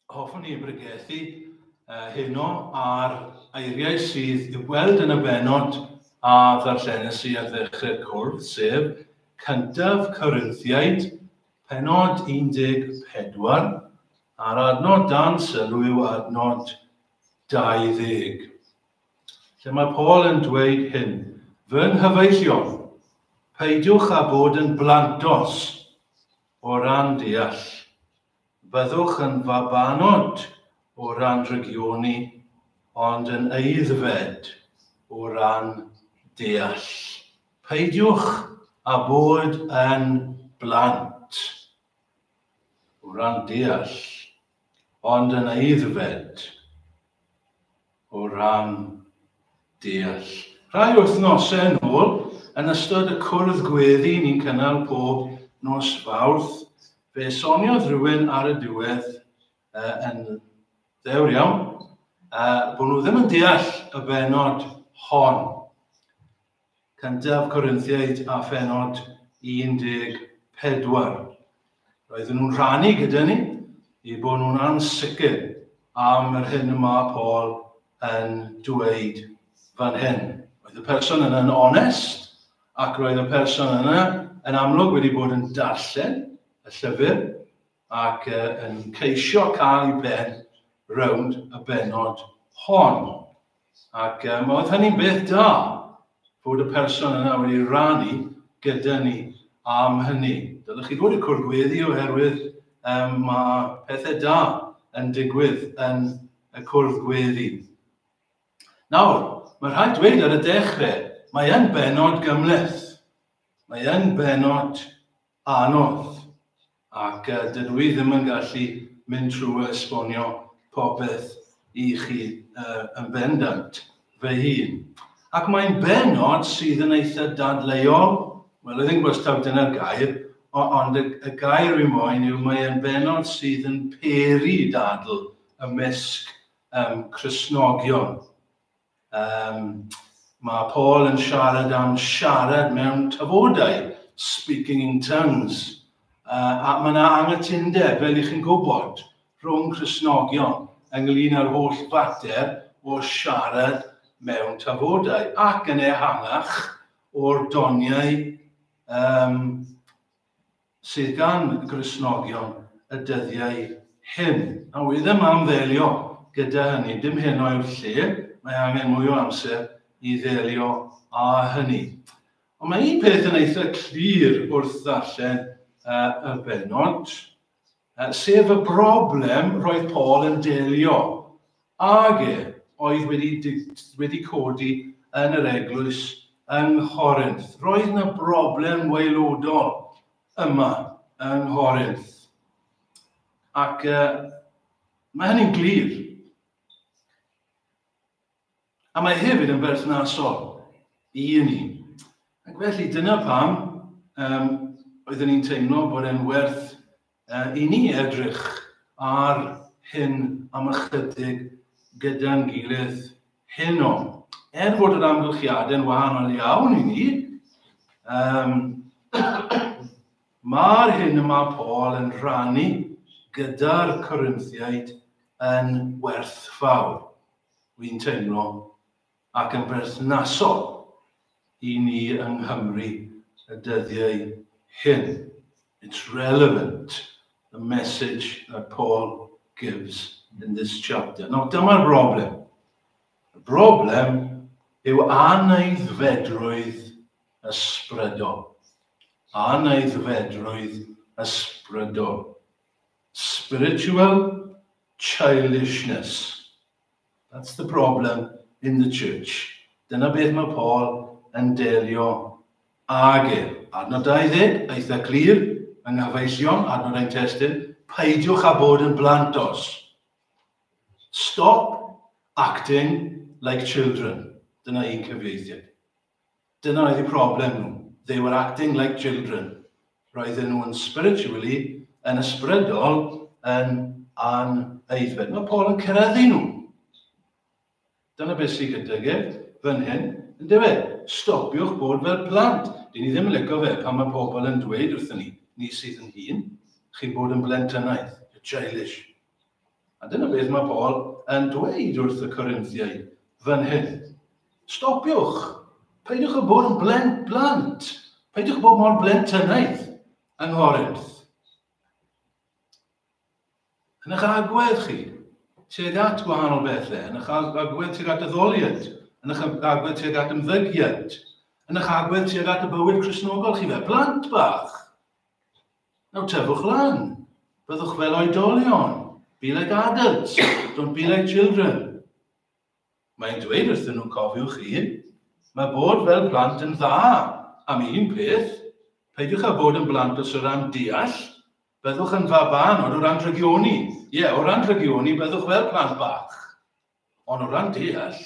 Hoffwn i bregethu heno ar eiriau sydd i'w gweld yn y bennod a ddarllenes i ar ddechrau'r cwrdd, sef Cyntaf Corinthiaid, pennod 14, a'r adnod dan sylw yw adnod 20. Lle mae Paul yn dweud hyn, Fy nghyfeillion, peidiwch â bod yn blantos o ran deall. Byddwch yn fabanod o ran drygioni, ond yn aeddfed o ran deall. Peidiwch â bod yn blant o ran deall, ond yn aeddfed o ran deall. Rhai wythnosau yn ôl, yn ystod y cwrdd gweddi ni'n cynnal pob nos Fawrth, fe soniodd rhywun ar y diwedd uh, yn ddewr iawn, uh, bod nhw ddim yn deall y benod hon. Cyntaf Corinthiaid a phenod 14. Roedden nhw'n rhannu gyda ni i bod nhw'n ansicr am yr hyn y mae Paul yn dweud fan hyn. Roedd y person yna'n onest ac roedd y person yna yn amlwg wedi bod yn darllen y llyfr ac yn ceisio cael ei ben rownd y bennod hon. Ac oedd hynny'n beth da, fod y person yna wedi rannu gyda ni am hynny. Dylech chi ddod i cwrdd gweddi oherwydd um, mae pethau da yn digwydd yn y cwrdd gweddi. Nawr, mae rhaid dweud ar y dechrau, mae yn benod gymhleth. Mae yn benod anodd. Ac dydw i ddim yn gallu mynd trwy esbonio popeth i chi yn bendant fy hun. Ac mae'n bennod sydd yn eitha dadleuol, wel, I ddim gwybod os taw dyna'r gair, ond y, y gair rwy moyn yw mae'n bennod sydd yn peri dadl ymysg um, Cristnogion. Um, mae Paul yn siarad am siarad mewn tafodau, speaking in tongues. Uh, a mae yna anghytundeb, fel i chi'n gwybod, rhwng Cristnogion ynglyn â'r holl fater o siarad mewn tafodau ac yn ehangach o'r doniau um, sydd gan Gristnogion y dyddiau hyn. A wi ddim am ddelio gyda hynny, dim heno yw'r lle, mae angen mwy o amser i ddelio â hynny. Ond mae un peth yn eitha clir wrth ddarllen uh, y bennod, uh, sef y broblem roedd Paul yn delio ag e oedd wedi, wedi codi yn yr eglwys yng Nghorinth. Roedd yna broblem waelodol yma yng Nghorinth. Ac uh, mae hynny'n glir. A mae hefyd yn berthnasol i ni. Ac felly dyna pam um, oeddwn ni'n teimlo bod e'n werth uh, i ni edrych ar hyn am ychydig gyda'n gilydd heno. Er fod yr amgylchiadau'n wahanol iawn i ni, um, mae'r hyn y mae Paul yn rhannu gyda'r Corinthiaid yn werthfawr, wy'n teimlo, ac yn berthnasol i ni yng Nghymru y dyddiau hyn. It's relevant, the message that Paul gives in this chapter. Nawr, dyma'r broblem. Y broblem yw aneiddfedrwydd ysbrydol. Aneiddfedrwydd ysbrydol. Spiritual childishness. That's the problem in the church. Dyna beth mae Paul yn delio ag e. Adnod 20, eitha clir, yng nghyfeillion, adnod ein testun, peidiwch â bod yn blantos. Stop acting like children. Dyna un cyfieithiad. Dyna oedd eu problem nhw. They were acting like children. Roedden nhw yn spiritually, yn ysbrydol, yn anaeddfed. Mae Paul yn cyrraeddu nhw. Dyna beth sydd gydag e fan hyn, yn dyfe? Stopiwch bod fel plant. Dyn ni ddim yn licio fe pan mae pobl yn dweud wrthyn ni, ni sydd yn hun, chi'n bod yn blentynaidd, you're childish. A dyna beth mae Paul yn dweud wrth y Corinthiaid fan hyn. Stopiwch! Peidiwch â bod yn blent blant. Peidiwch â bod mor blentynaidd yng Nghorinth. Yn eich agwedd chi, tuag at gwahanol bethau, yn eich agwedd tuag at addoliad, yn eich agwedd tuag at ymddygiad, yn eich agwedd tuag at y bywyd Cristnogol chi fel plant bach. Nawr tyfwch lan. Byddwch fel oedolion. Be like adults. Don't be like children. Mae'n dweud wrthyn nhw, cofiwch chi, mae bod fel plant yn dda am un peth, peidiwch â bod yn blant os o ran deall, byddwch yn fabanod o ran drygioni. Ie, yeah, o ran drygioni, byddwch fel plant bach. Ond o ran deall,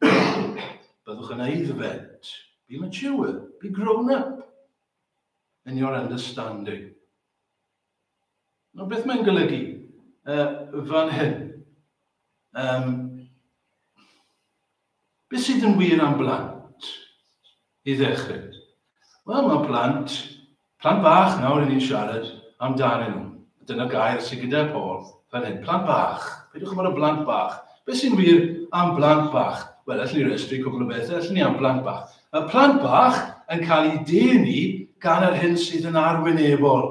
byddwch yn aeddfed. Be mature, be grown up in your understanding. Nawr, beth mae'n golygu fan hyn? Beth sydd yn wir am blant i ddechrau? Wel, mae plant, plant bach nawr i ni'n siarad amdanyn nhw. Dyna'r gair sydd gyda Paul fan hyn, plant bach. Peidiwch â bod yn blant bach. Beth sy'n wir am blant bach? Wel, allwn ni restru cwbl o bethau, allwn ni am blant bach. Mae plant bach yn cael eu denu gan yr hyn sydd yn arwynebol,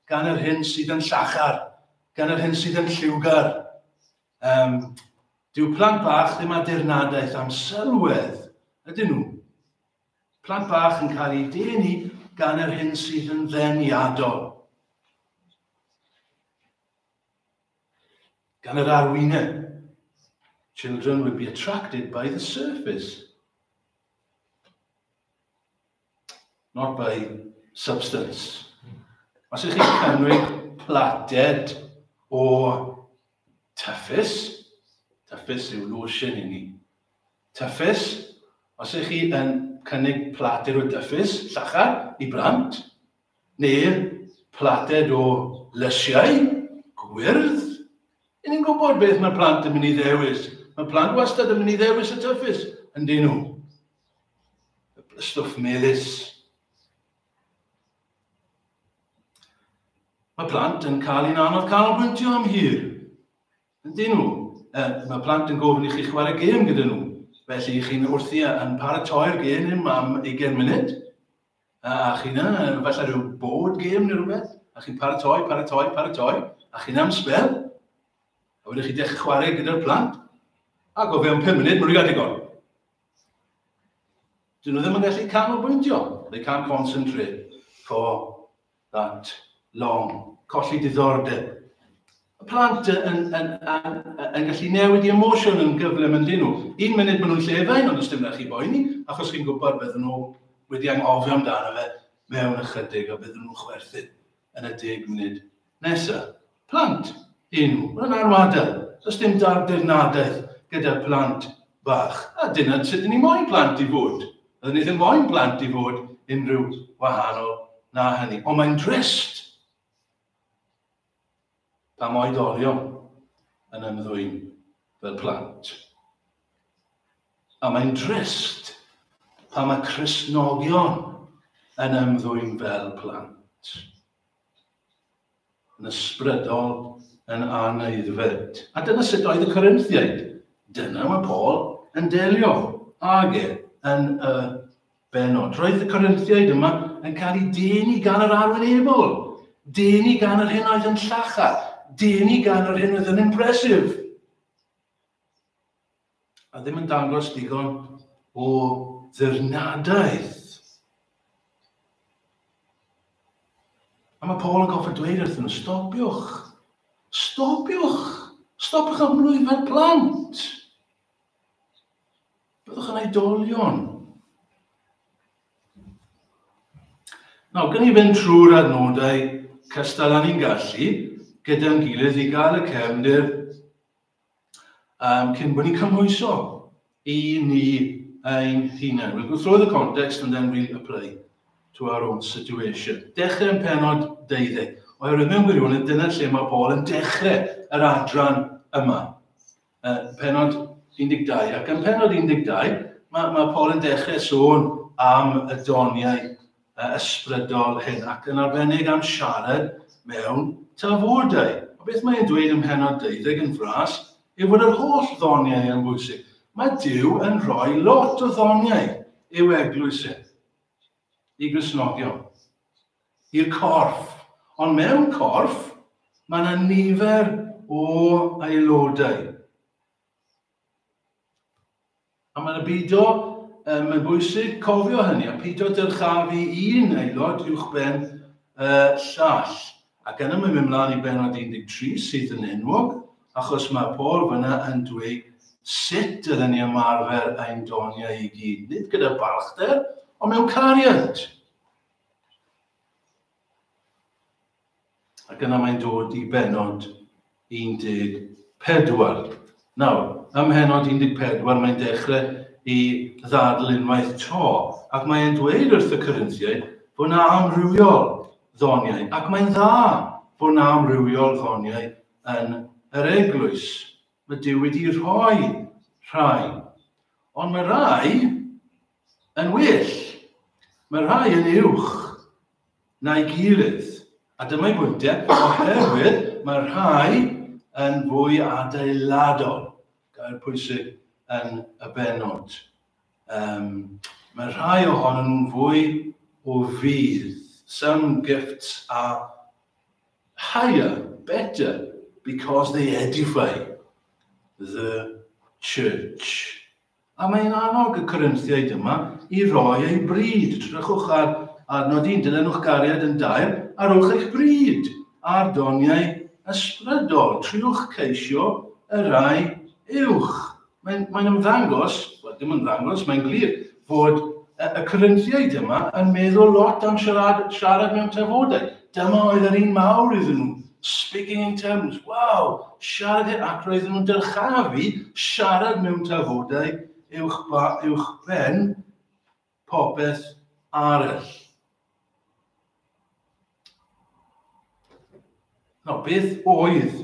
gan yr hyn sydd yn llachar, gan yr hyn sydd yn lliwgar. Dyw plant bach ddim â dirnadaeth am sylwedd, ydyn nhw? Plant bach yn cael eu denu gan yr hyn sydd yn ddeniadol. Gan yr arwyneb. Children will be attracted by the surface. Not by substance. Os ydych chi'n cymryd plated o tyffus, tyffus yw lotion i ni, tyffus, os ydych chi yn cynnig plated o dyffus, llachar, i blant, neu plated o lysiau, gwyrdd, i ni'n gwybod beth mae plant yn mynd i ddewis. Mae plant wastad yn mynd i ddewis y tyffus, yndyn nhw. Y stwff melys. Mae plant yn cael un anodd canolbwyntio am hir. Yndyn nhw? Mae plant yn gofyn i chi chwarae gêm gyda nhw. Felly chi'n wrthi yn paratoi'r gêm am 20 munud. A chi'n falle rhyw board game neu rhywbeth. A chi'n paratoi, paratoi, paratoi. A chi'n am sbel. A wedyn chi'n dechrau chwarae gyda'r plant. Ac o fewn 5 munud, mae'n rhaid digon. Dyn nhw ddim yn gallu canolbwyntio. They can't concentrate for that long. Colli diddordeb. Y plant yn, yn, yn, yn, yn gallu newid i emosiwn yn gyflym yn dyn nhw. Un munud maen nhw'n llefain, ond os dim rhaid chi boeni, achos chi'n gwybod bydden nhw wedi anghofio amdano fe mewn ychydig a bydden nhw'n chwerthin yn y 10 munud nesaf. Plant y'n nhw. Mae'n arwadol. Does dim dirnadaeth gyda plant bach. A dyna sut ni moyn plant i fod. Byddwn ni ddim moyn plant i fod unrhyw wahanol na hynny. Ond mae'n drist pam oedolion yn ymddwyn fel plant. A mae'n drist pam mae Cristnogion yn ymddwyn fel plant. Yn ysbrydol, yn anaeddfed. A dyna sut oedd y Corinthiaid. Dyna mae Paul yn delio ag e yn y benod. Roedd y Corinthiaid yma yn cael eu denu gan yr arwynebol, denu gan yr hyn oedd yn llachar, denu gan yr hyn oedd yn impressive. A ddim yn dangos digon o ddirnadaeth. A mae Paul yn gorfod dweud wrthyn nhw, stopiwch, stopiwch, stopiwch am mlwydd fel plant. Byddwch yn oedolion. Nawr, gan i fynd trwy'r adnodau cystal â ni'n gallu gyda'n gilydd i gael y cefndir cyn bod ni'n cymhwyso i ni ein hunain. We'll go through the context and then we'll apply to our own situation. Dechrau yn penod 12. Oherwydd mewn gwirionedd, dyna lle mae Paul yn dechrau yr adran yma. Penod 12. Ac yn penod 12, mae Paul yn dechrau sôn am y doniau ysbrydol hyn, ac yn arbennig am siarad mewn tafodau. A beth mae'n dweud ym mhennod 12 yn fras yw fod yr holl ddoniau yn bwysig. Mae Duw yn rhoi lot o ddoniau i'w eglwys e, i Gristnogion, i'r corff. Ond mewn corff, mae yna nifer o aelodau. A mae'n beidio, mae'n bwysig cofio hynny, a peidio dyrchafu un aelod uwchben y llall. Ac yna mae'n mynd mlaen i bennod 13 sydd yn enwog, achos mae Paul fyna yn dweud sut dylen ni ymarfer ein doniau i gyd. Nid gyda balchder, ond mewn cariad. Ac yna mae'n dod i bennod 14. Nawr, ym mhennod 14 mae'n dechrau i ddadl unwaith to, ac mae'n dweud wrth y Corinthiaid fod yna amrywiol ddoniau, ac mae'n dda fod yna amrywiol ddoniau yn yr eglwys. Mae Duw wedi rhoi rhai, ond mae rhai yn well. Mae rhai yn uwch na'i gilydd. A dyma'i bwyntiau, oherwydd mae rhai yn fwy adeiladol. Gair pwysig yn y bennod. Mae rhai ohonyn nhw'n fwy o fudd. Some gifts are higher, better, because they edify the church. A mae'n annog y Corinthiaid yma i roi eu bryd. Drychwch ar adnod 1, dilynwch gariad yn daer, a rowch eich bryd ar doniau ysbrydol. Triwch ceisio y rai uwch. Mae'n mae ymddangos, wel dim ymddangos, mae'n glir, fod y, y Corinthiaid yma yn meddwl lot am siarad, siarad mewn tafodau. Dyma oedd yr un mawr iddyn nhw. Speaking in tongues, waw, siarad, ac roedden nhw'n dyrchafu siarad mewn tafodau uwch, ba, uwch ben popeth arall. Nawr, beth oedd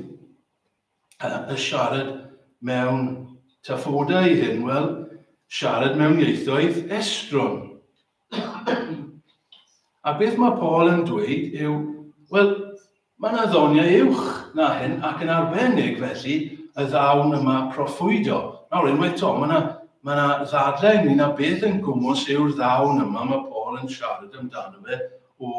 y siarad mewn tafodau hyn? Wel, siarad mewn ieithoedd estron. A beth mae Paul yn dweud yw, wel, mae yna ddoniau uwch na hyn, ac yn arbennig felly y ddawn yma proffwydo. Nawr, unwaith to, mae yna mae yna ddadlau ynglyn â beth yn gwmws yw'r ddawn yma mae Paul yn siarad amdano fe o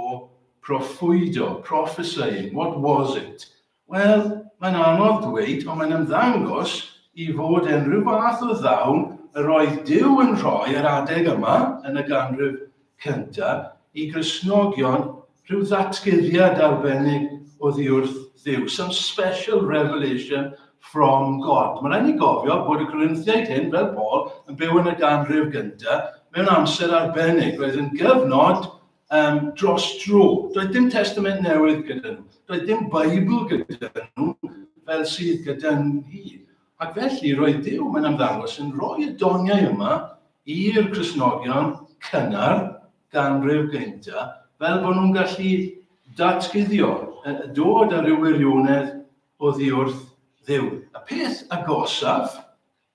proffwydo, prophesying, what was it? Wel, mae'n anodd dweud, ond mae'n ymddangos i fod e'n rhyw fath o ddawn yr oedd Duw yn rhoi yr adeg yma yn y ganrif cyntaf i Gristnogion rhyw ddatguddiad arbennig oddi wrth Dduw, some special revelation from God. Mae'n rhaid ni gofio bod y Corinthiaid hyn, fel Paul, yn byw yn y ganrif gyntaf mewn amser arbennig. Roedd yn gyfnod dros dro. Doedd dim Testament Newydd gyda nhw. Doedd dim Beibl gyda nhw fel sydd gyda ni. Ac felly roedd Duw, mae'n ymddangos, yn rhoi y doniau yma i'r Cristnogion cynnar ganrif gyntaf, fel bod nhw'n gallu datguddio, dod â rhyw wirionedd oddi wrth Dduw. Y peth agosaf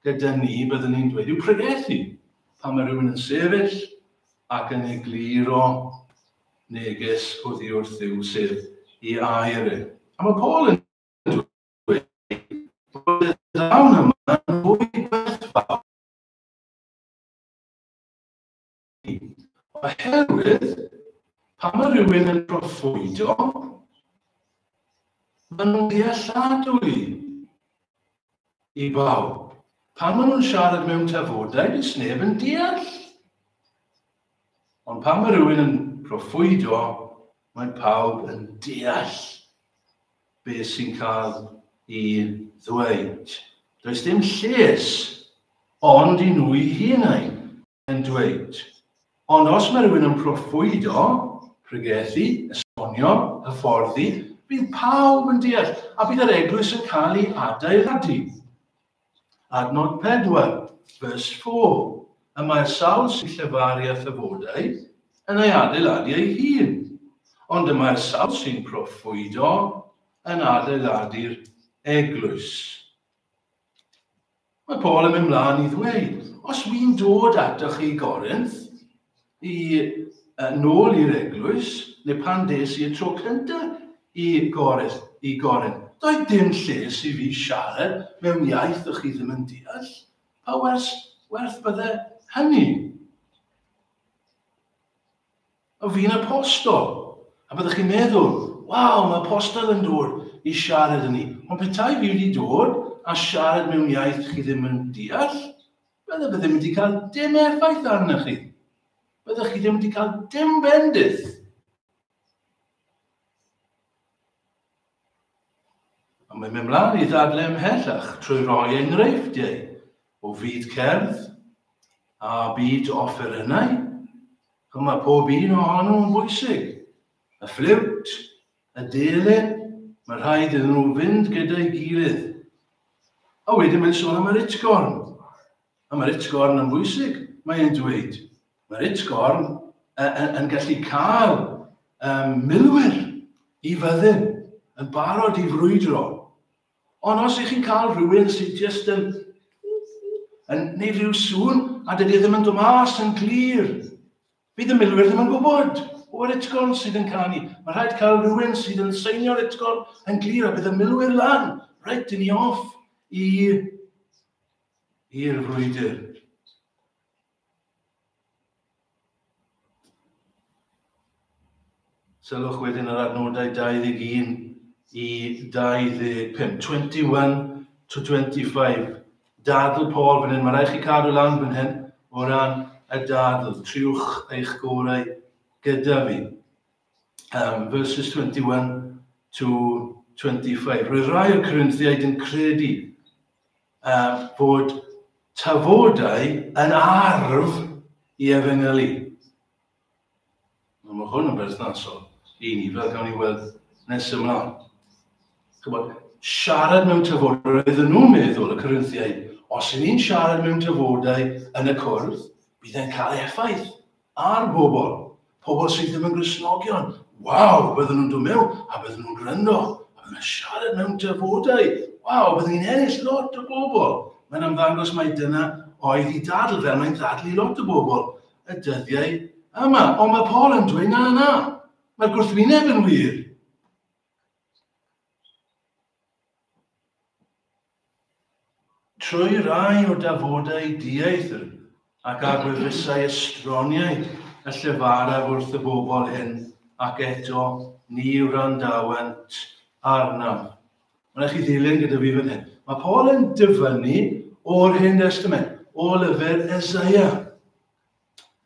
gyda ni, byddwn ni'n dweud, yw pregethu. Pan mae rhywun yn sefyll ac yn egluro neges oddi wrth Dduw, sef i air e. A mae Paul yn dweud bod y ddawn yma yn fwy gwerthfawr oherwydd pan mae rhywun yn proffwydo, maen nhw'n ddealladwy i bawb. Pan maen nhw'n siarad mewn tafodau, does neb yn deall. Ond pan mae rhywun yn proffwydo, mae pawb yn deall beth sy'n cael ei ddweud. Does dim lles ond i nhw eu hunain yn dweud. Ond os mae rhywun yn proffwydo, pregethu, esbonio, hyfforddi, bydd pawb yn deall a bydd yr eglwys yn cael ei adeiladu. Adnod 4, verse 4. Y mae'r sawl sy'n llefaru a thyfodau yn ei adeiladu ei hun, ond y mae'r sawl sy'n proffwydo yn adeiladu'r eglwys. Mae Paul yn mynd mlaen i ddweud, os wy'n dod atoch chi i Gorinth, i nôl i'r eglwys, neu pan des i y tro cyntaf i Goryth, i Gorinth, doedd dim lles i fi siarad mewn iaith o'ch chi ddim yn deall. Pa wers werth bydde hynny? O fi'n apostol. A byddwch chi'n meddwl, waw, mae apostol yn dod i siarad yn ni. Ond petai fi wedi dod a siarad mewn iaith chi ddim yn deall, bydde fe ddim wedi cael dim effaith arnoch chi. Byddwch chi ddim wedi cael dim bendith. Ond mae'n mynd mlaen i ddadle ymhellach trwy roi enghreifftiau o fyd cerdd a byd offerynnau. Chymod, mae pob un ohonyn nhw'n bwysig. Y ffliwt, y delyn, mae rhaid iddyn nhw fynd gyda'i gilydd. A wedyn mae'n sôn am yr utgorn. A mae'r utgorn yn bwysig, mae'n dweud. Mae'r utgorn yn gallu cael milwyr i fyddin, yn barod i frwydro. Ond os ych chi'n cael rhywun sydd jyst yn, yn neud rhyw sŵn a dydy e ddim yn dod mas yn glir, bydd y milwyr ddim yn gwybod o'r utgorn sydd yn canu. Mae rhaid cael rhywun sydd yn seinio'r utgorn yn glir a bydd y milwyr lan. Reit, dyn ni off i i'r frwydr. Sylwch wedyn ar adnodau 21 i 25. 21 to 25. Dadl Paul fan hyn. Mae rhaid chi cadw lan fan hyn o ran y dadl. Triwch eich gorau gyda fi. Verses 21 to 25. Roedd rhai o'r Corinthiaid yn credu fod tafodau yn arf i efengylu. Mae hwn yn berthnasol i ni, fel gawn ni weld nes ymlaen. Chybod, siarad mewn tafodau, roedden nhw'n meddwl, y Corinthiaid, os y'n ni'n siarad mewn tafodau yn y cwrdd, bydd e'n cael effaith ar bobl, pobl sydd ddim yn Gristnogion. Waw, bydden nhw'n dod mewn a bydden nhw'n gwrando, a bydden nhw'n siarad mewn tafodau. Waw, bydden ni'n ennill lot o bobl. Mae'n ymddangos mai dyna oedd i dadl, fel mae'n ddadl i lot o bobl y dyddiau yma. Ond mae Paul yn dweud, na, na, mae'r gwrthwyneb yn wir. Trwy rai o dafodau dieithr ac a gwefusau estroniaid y llefaraf wrth y bobl hyn, ac eto ni wrandawent arnaf. Mae'n rhaid chi ddilyn gyda fi fan hyn. Mae Paul yn dyfynnu o'r Hen Testament, o lyfr Eseia.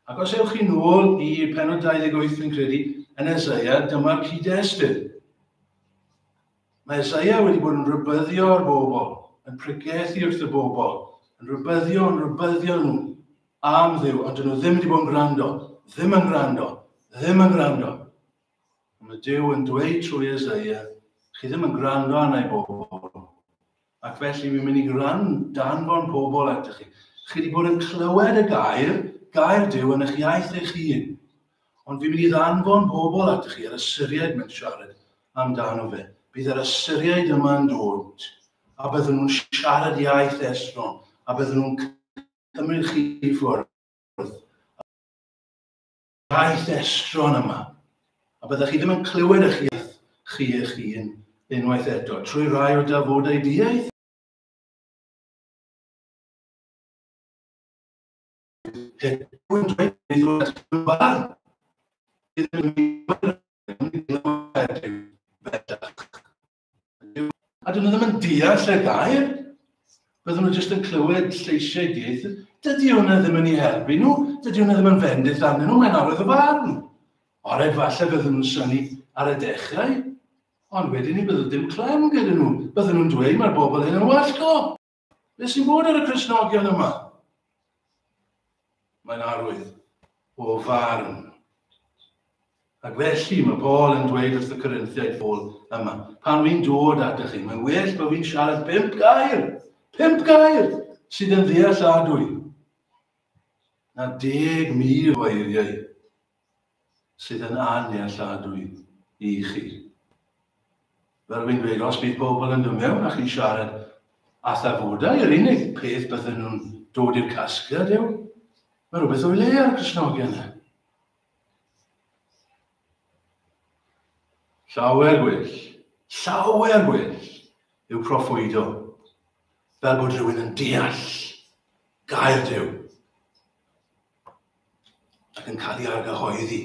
Ac os ewch chi nôl i penod 28 fi'n credu, yn Eseia, dyma'r cyd-destun. Mae Eseia wedi bod yn rhybyddio'r bobl, yn pregethu wrth y bobl, yn rhybyddio, yn rhybyddio nhw am Dduw, ond dyn nhw ddim wedi bod yn gwrando, ddim yn gwrando, ddim yn gwrando. Mae Duw yn dweud trwy Eseia, chi ddim yn gwrando arna i bobl, ac felly fi'n mynd i gran danfon pobl atoch chi. Chi wedi bod yn clywed y gair, gair Duw yn eich iaith eich hun. Ond fi'n mynd i ddanfon pobl atoch chi, yr Asyriaid mae'n siarad amdano fe. Bydd yr Asyriaid yma'n dod, a bydden nhw'n siarad iaith estron, a bydden nhw'n cymryd chi i ffwrdd. Iaith estron yma. A byddech chi ddim yn clywed eich iaith chi eich hun unwaith eto, trwy rai o dafodau diaith. Heddiw yn dweud beth yw'r barn. Bydd yn glywed bellach. A dyn nhw ddim yn deall y gair. Bydden nhw jyst yn clywed lleisiau dieithr. Dydy hwnna ddim yn ei helpu nhw. Dydy hwnna ddim yn fendith arnyn nhw. Mae'n arwydd o farn. Ore, falle bydden nhw'n synnu ar y dechrau. Ond wedyn ni bydden dim clem gyda nhw. Bydden nhw'n dweud mae'r bobl hyn yn wallgo. Beth sy'n bod ar y Cristnogion yma? Mae'n arwydd o farn. Ac felly mae Paul yn dweud wrth y Corinthiaid ffôl yma, pan fi'n dod atoch chi, mae'n well bod fi'n siarad pump gair, pump gair sydd yn ddealladwy, na 10,000 o eiriau sydd yn annealladwy i chi. Fel fi'n dweud, os bydd pobl yn dod mewn a chi'n siarad â thafodau, yr unig peth bydden nhw'n dod i'r casgliad yw, mae rhywbeth o'i le ar y Cristnogion yna. Llawer gwell, llawer gwell yw proffwydo, fel bod rhywun yn deall gair Duw ac yn cael ei argyhoeddi.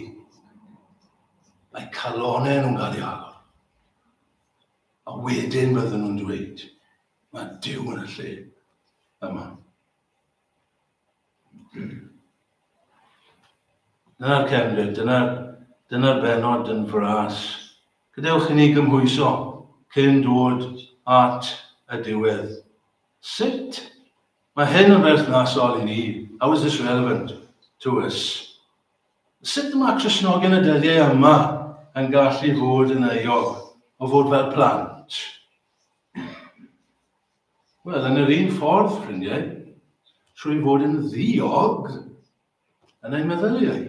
Mae calonau nhw'n cael ei agor. A wedyn bydden nhw'n dweud, mae Duw yn y lle yma. Dyna'r cefndir, dyna'r dyna benod yn fras. Gadewch i ni gymhwyso cyn dod at y diwedd. Sut mae hyn yn berthnasol i ni? How is this relevant to us? Sut mae Cristnogion y dyddiau yma yn gallu fod yn euog o fod fel plant? Wel, yn yr un ffordd, ffrindiau, trwy fod yn ddiog yn ein meddyliau.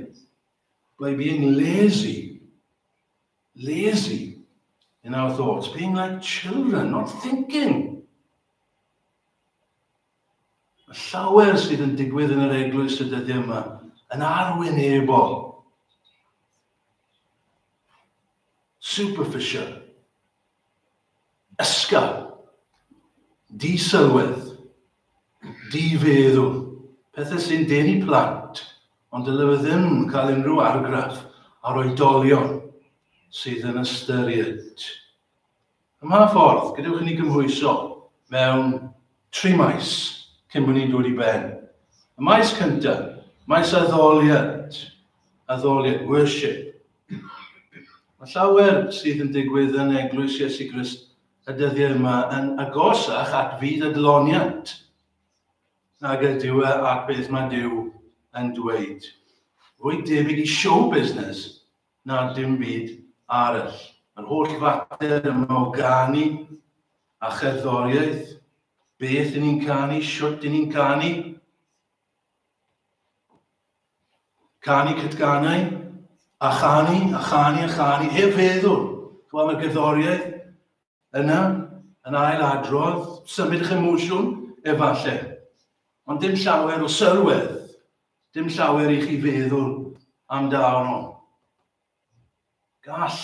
By being lazy. Lazy in our thoughts. Being like children, not thinking. Mae llawer sydd yn digwydd yn yr eglwys y dyddiau yma yn arwynebol. Superficial. Ysgafn. Disylwedd. Difeddwl. Pethau sy'n denu plant, ond dyle fe ddim cael unrhyw argraff ar oedolion sydd yn ystyried. Ym mha ffordd, gadewch i ni gymhwyso mewn tri maes cyn bod ni'n dod i ben. Y maes cyntaf, maes addoliad, addoliad, worship. Mae llawer sydd yn digwydd yn Eglwys Iesu Grist y dyddiau yma yn agosach at fyd adloniant nag ydyw e at beth mae Duw yn dweud. Fwy debyg i show business na dim byd arall. Yr holl fater yma o ganu a cherddoriaeth, beth yn ni'n canu, siwt yn ni'n canu, canu cytganau, a chanu, a chanu, a chanu, heb feddwl. Chwa, mae'r gerddoriaeth yna yn ail adrodd, symud eich emosiwn, efallai. Ond dim llawer o sylwedd, dim llawer i chi feddwl amdano. Gall,